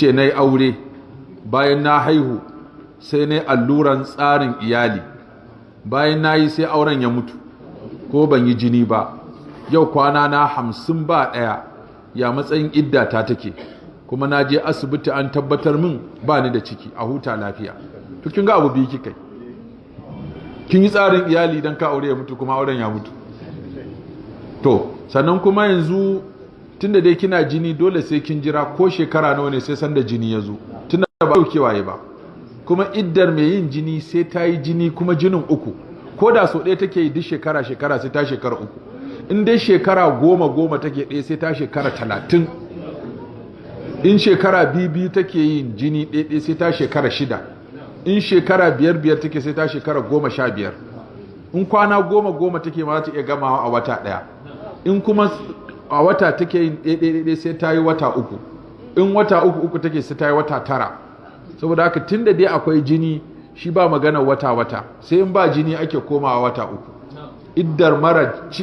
Ce na yi aure, bayan na haihu sai na yi alluran tsarin iyali. Bayan na yi, sai auren ya mutu, ko ban yi jini ba. Yau kwana na 51, ya matsayin idda ta take? Kuma na je asibiti an tabbatar min ba ni da ciki. A huta lafiya. To, kin ga abu biyu kika yi. Kin yi tsarin iyali don ka aure ya mutu, kuma auren ya mutu. To, sannan kuma yanzu tunda dai kina jini, dole sai kin jira ko shekara nawa ne, sai sanda jini ya zo, tunda ba daukewa ba. Kuma iddar mai yin jini sai ta yi jini, kuma jinin uku. Ko da sau ɗaya take yi duk shekara shekara, sai ta shekara 3. In dai shekara goma goma take ɗaya, sai ta shekara 30. In shekara biyu biyu take yin jini ɗaya, sai ta shekara 6. In shekara biyar biyar take, sai ta shekara 15. In kwana goma goma take ma, za ta iya gamawa a wata ɗaya. In kuma a wata take yin ɗaya ɗaya, sai ta yi wata 3. In wata uku uku take, sai ta yi wata 9. Saboda haka, tun da dai akwai jini, shi ba magana wata wata, sai in ba jini ake komawa wata 3. Iddar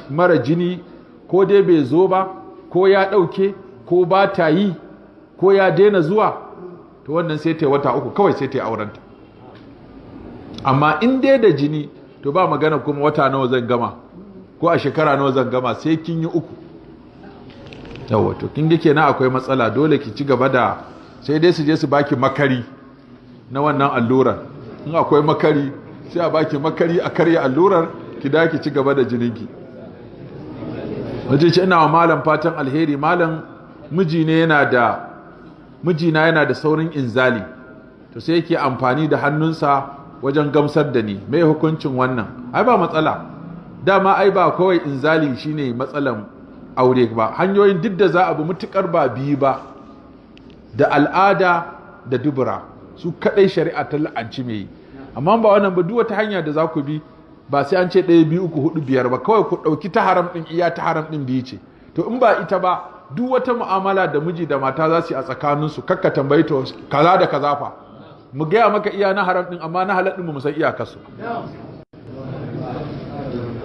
mara jini, ko dai bai zo ba, ko ya ɗauke, ko ba ta yi, ko ya daina zuwa, to wannan sai ta yi wata 3 kawai, sai ta yi aurenta. Amma in dai da jini, to ba magana kuma wata nawa zan gama ko a shekara nawa zan gama, sai kin yi 3. Yawa, to kin ga kenan akwai matsala. Dole ki ci gaba da, sai dai su je su baki makari na wannan allurar. In akwai makari, sai a baki makari a karya allurar, ki da ki ci gaba da jininki. Wace ce, ina wa malam fatan alheri. Malam, miji ne yana da mijina yana da saurin inzali, to sai yake amfani da hannunsa wajen gamsar da ni. Mai hukuncin wannan? Ai ba matsala dama. Ai ba kawai inzali shine matsalan aure ba. Hanyoyin duk da za a bi, mutukar ba biyu ba, da al'ada da dubura, su kadai shari'a ta la'anci mai. Amma ba wannan ba, duk wata hanya da za ku bi, ba sai an ce ɗaya, biyu, uku, hudu, biyar ba. Kawai ku ɗauki ta haram ɗin, iya ta haram ɗin biyu ce. To, in ba ita ba, duk wata mu'amala da miji da mata za su yi a tsakaninsu, kakka tambayi to kaza da kaza fa. Mu gaya maka iya na haram ɗin, amma na halal ɗin mu san iyakarsu.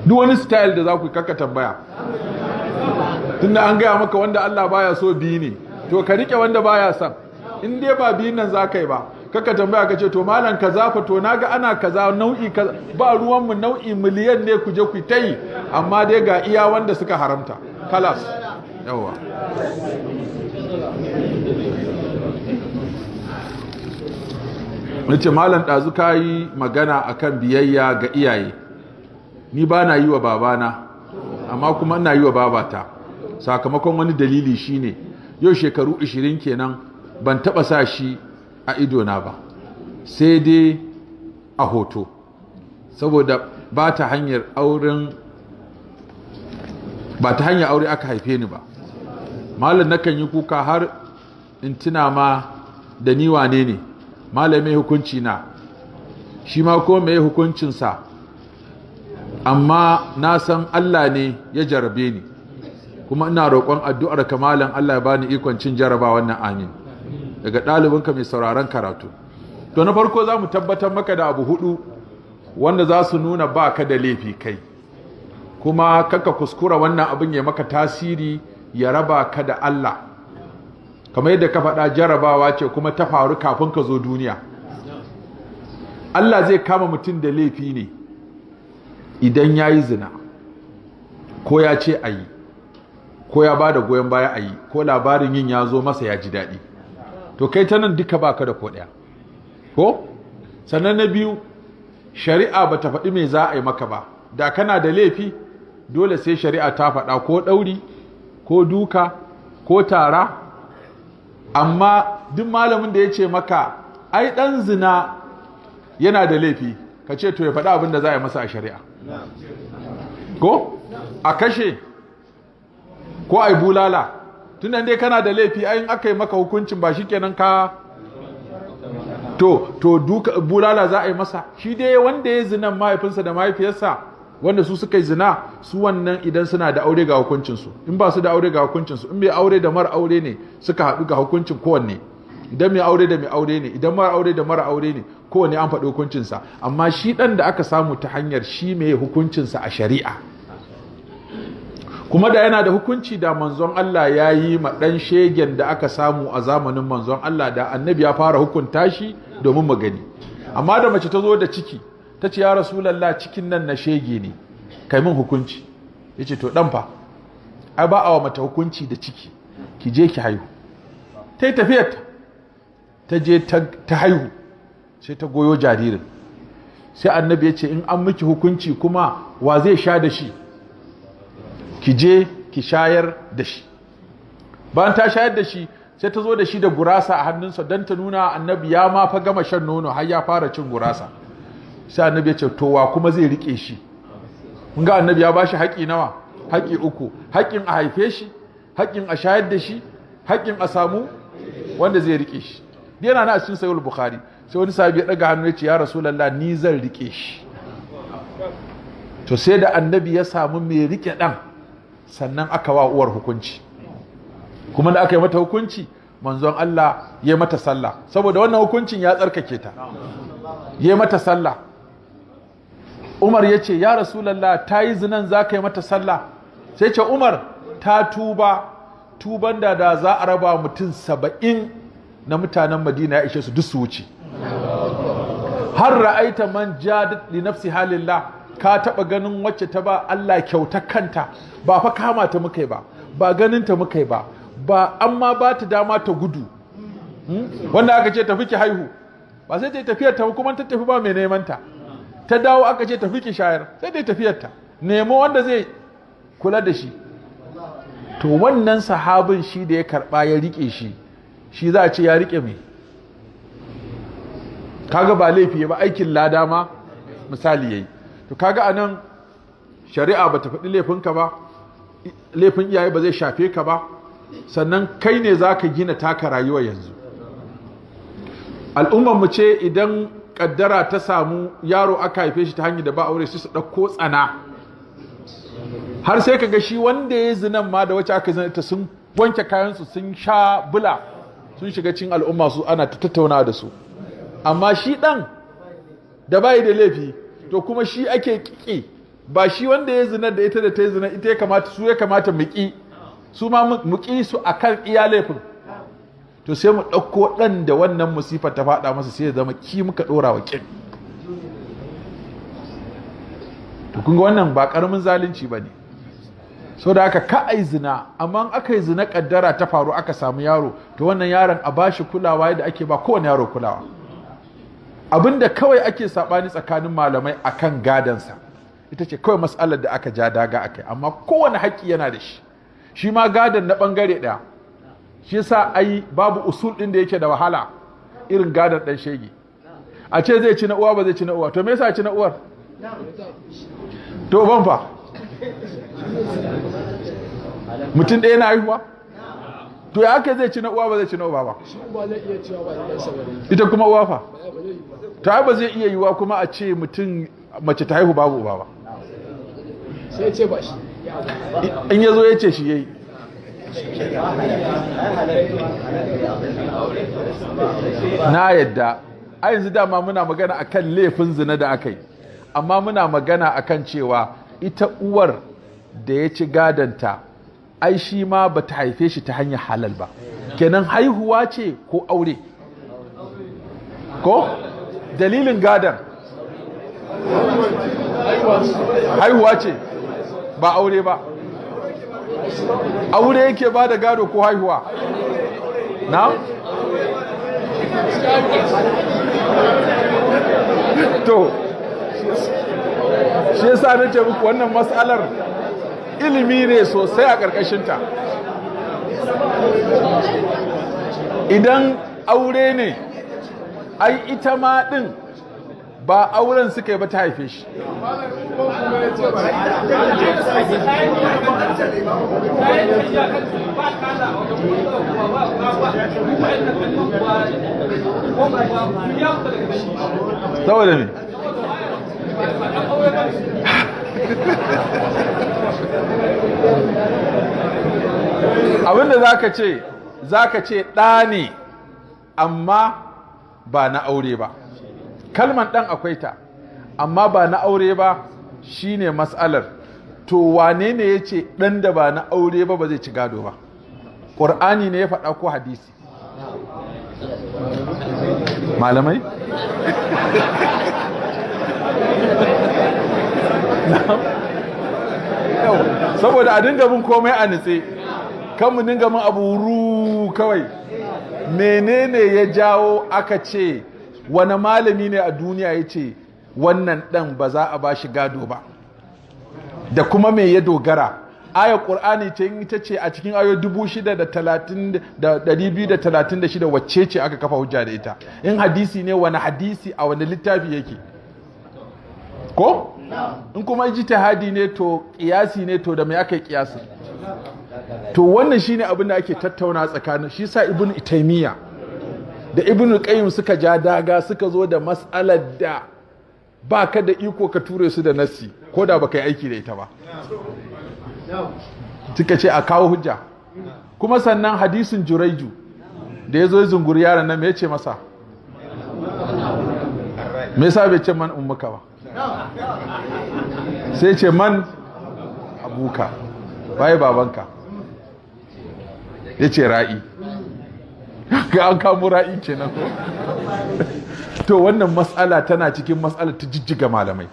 Duk wani style da za ku yi, kakka tambaya. Tunda an gaya maka wanda Allah baya so biyu ne, to ka rike wanda baya son. In dai ba biyun nan za ka yi ba, kaka tambaya ka ce, "To malam, kaza fa? To naga ana kaza, nau'i kaza." Ba ruwanmu, nau'i miliyan ne, ku je ku ta yi, amma dai ga iya wanda suka haramta, kalas. Yawa. Nace, malam, ɗazu ka yi magana akan biyayya ga iyaye. Ni ba na yi wa babana, amma kuma ina yi wa babata, sakamakon wani dalili. Shine yau shekaru 20 kenan ban taɓa sa shi a idona ba, sai dai a hoto, saboda ba ta hanyar auren ba ta hanyar aure aka haife ni ba. Malam, nakan yi kuka har in tuna ma da ni wane ne. Malam, mai hukunci na? Shi ma ko mai hukuncinsa? Amma na san Allah ne ya jarabe ni, kuma ina roƙon addu'ar kamalan Allah ya bani ikon cin jaraba wannan, amin. Daga ɗalibinka mai sauraron karatu. To, na farko za mu tabbatar maka da abu hudu wanda za su nuna ba ka da laifi kai, kuma kaka kuskura wannan abin ya maka tasiri ya raba ka da Allah. Kamar yadda ka faɗa, jarabawa ce kuma ta faru kafin ka zo duniya. Allah zai kama mutum da laifi ne idan ya yi zina, ko ya ce a yi, ko ya ba da goyon baya a yi, ko labarin yin ya zo masa ya ji daɗi. To, kai ta nan duka baka da ko ɗaya ko. Sannan na biyu, shari'a ba ta faɗi me za a yi maka ba. Da kana da laifi, dole sai shari'a ta faɗa, ko ɗauri, ko duka, ko tara. Amma duk malamin da ya ce maka ai ɗan zina yana da laifi, ka ce to ya faɗi abin da za a yi masa a shari'a, ko a kashe, ko a yi bulala. Tunda dai kana da laifi, ai in aka yi maka hukuncin ba shikenan ka to duka bulala za a yi masa. Shi dai wanda ya zina, mahaifinsa da mahaifiyarsa wanda su suka yi zina, su wannan idan suna da aure ga hukuncinsu, in ba su da aure ga hukuncinsu, in mai aure da mara aure ne suka haɗu ga hukuncin kowanne, idan mai aure da mai aure ne, idan mara aure da mara aure ne, kowanne an faɗi hukuncinsa. Amma shi ɗan da aka samu ta hanyar shi, mai hukuncinsa a shari'a? Kuma da yana da hukunci, da Manzon Allah ya yi ma ɗan shegen da aka samu a zamanin Manzon Allah, da Annabi ya fara hukunta shi domin mu gani. Amma da mace ta zo da ciki, ta ce, "Ya Rasulallah, cikin nan na shege ne, kai min hukunci." Ya ce, "To, ɗan fa?" "Ai ba a wa mata hukunci da ciki, ki je ki haihu." Ta yi tafiyarta, ta je ta haihu, sai ta goyo jaririn. Sai Annabi ya ce, "In an miki hukunci kuma, wa zai sha da shi? Ki je ki shayar da shi." Bayan ta shayar da shi, sai ta zo da shi da gurasa a hannunsa don ta nuna Annabi ya ma fa gama shan nono, har ya fara cin gurasa. Sai Annabi ya ce, "To, wa kuma zai rike shi?" Kun ga Annabi ya bashi haƙi nawa? Haƙi uku: haƙin a haife shi, haƙin a shayar da shi, haƙin a samu wanda zai rike shi. Yana na a cikin Sahih Bukhari. Sai wani sahabi ya daga hannu ya ce, "Ya Rasulullah, ni zan rike shi." To, sai da Annabi ya samu mai rike dan, sannan aka wa uwar hukunci. Kuma da aka yi mata hukunci, Manzon Allah ya mata sallah, saboda wannan hukuncin ya tsarkake ta. Ya mata sallah. Umar ya ce, "Ya Rasulallah, ta yi zinan, za ka yi mata sallah?" Sai ce, "Umar, ta tuba tuban da za a raba mutum 70 na mutanen Madina ya ishe su duk su wuce. Har ra'aita man jadat li nafsi halillah? Ka taba ganin wacce ta ba Allah kyauta kanta? Ba fa kama ta muka yi ba, ba ganin ta muka yi ba, ba amma ba ta dama ta gudu. Wanda aka ce, 'Tafi ki haihu,' ba sai ta yi tafiyar ta? Kuma ta tafi, ba mai neman ta. Ta dawo, aka ce, 'Tafi ki shayar,' sai ta yi tafiyar ta, nemo wanda zai kula da shi. To, wannan sahabin shi da ya karba ya rike shi, shi za a ce ya rike mai? Kaga ba laifi ba, aikin lada ma misali yayi. To, kaga anan shari'a bata faɗi laifinka ba, laifin iyaye ba zai shafe ka ba. Sannan kai ne za ka gina taka rayuwa. Yanzu al'ummar mu ce, idan kaddara ta samu yaro aka haife shi ta hanyar da ba aure, sai su ɗauko tsana, har sai ka ga shi wanda ya zinan ma da wacce aka zina ta sun wanke kayansu, sun sha bula, sun shiga cikin al'umma, su ana ta tattauna da su. Amma shi ɗan da bai da laifi, to kuma shi ake ƙi, ba shi wanda ya zina da ita da ta yi zina. Ita ya kamata, su ya kamata mu ƙi, su ma mu ƙi su akan iya laifin. To, sai mu ɗauko ɗan da wannan musifa ta faɗa masa, sai ya zama ki muka ɗora wa ƙin. To, kun ga wannan ba ƙaramin zalunci ba ne. So da aka ka ai zina, amma aka yi zina, ƙaddara ta faru, aka samu yaro, to wannan yaron a bashi kulawa yadda ake ba kowane yaro kulawa. Abinda kawai ake saɓani tsakanin malamai akan gadansa, ita ce kawai matsalar da aka ja daga akai. Amma kowane haƙƙi yana da shi, shi ma gadon na ɓangare ɗaya. Shi yasa ai babu usul ɗin da yake da wahala irin gadon ɗan shege. A ce zai ci na uwa, ba zai ci na uwa, to me yasa ci na uwar? To, ban fa mutum ɗaya na haihuwa, to ya aka zai ci na uwa, ba zai ci na uba ba? Ita kuma uwa fa? To, ai ba zai iya yiwa kuma a ce mutum mace ta haihu babu uba ba. Sai ce ba shi. In ya zo ya ce shi yayi. Na yadda a yanzu dama muna magana akan laifin zina da aka yi, amma muna magana akan cewa ita uwar da ya ci gadonta, ai shi ma ba ta haife shi ta hanyar halal ba. Kenan haihuwa ce ko aure? Ko dalilin gadon haihuwa ce ba aure ba? Aure yake ba da gado ko haihuwa? Na to, shi yasa na ce muku wannan matsalar ilimi ne sosai a ƙarƙashinta. Idan aure ne, ai ita ma ɗin ba auren suka yi ba ta haife shi. Saboda me? Abinda zaka ce, zaka ce ɗa ne, amma ba na aure ba. Kalman ɗan akwai ta, amma ba na aure ba, shine mas'alar. To wane ne ya ce ɗan da ba na aure ba ba zai ci gado ba? Ƙur'ani ne ya faɗa ko hadisi? Malamai? Saboda a dinga bin komai a nitse, kan mu dinga bin abu ru kawai. Menene ya jawo aka ce, wani malami ne a duniya ya ce wannan ɗan ba za a ba shi gado ba, da kuma me ya dogara? Ayar ƙur'ani ce, ita ce a cikin ayo 6,236, wacce ce aka kafa hujja da ita? In hadisi ne, wani hadisi, a wani littafi yake? Ko in kuma ijtihadi ne, to ƙiyasi ne, to da me aka yi ƙiyasi? To wannan shine abin da ake tattauna tsakanin shi sa Ibn Taymiya da Ibn Qayyim suka ja daga, suka zo da mas'alar da ba ka da iko ka ture su da nassi, ko da baka yi aiki da ita ba. Suka ce a kawo hujja. Kuma sannan hadisin Juraiju da ya zo ya zunguri yaron nan, me ya ce masa? Me yasa bai ce "Man ummuka" ba? Sai ce "Man abuka", waye babanka? Ya ce ra'i. Ga an kamo ra'i kenan ko? To wannan matsala tana cikin matsalar ta jijjiga malamai.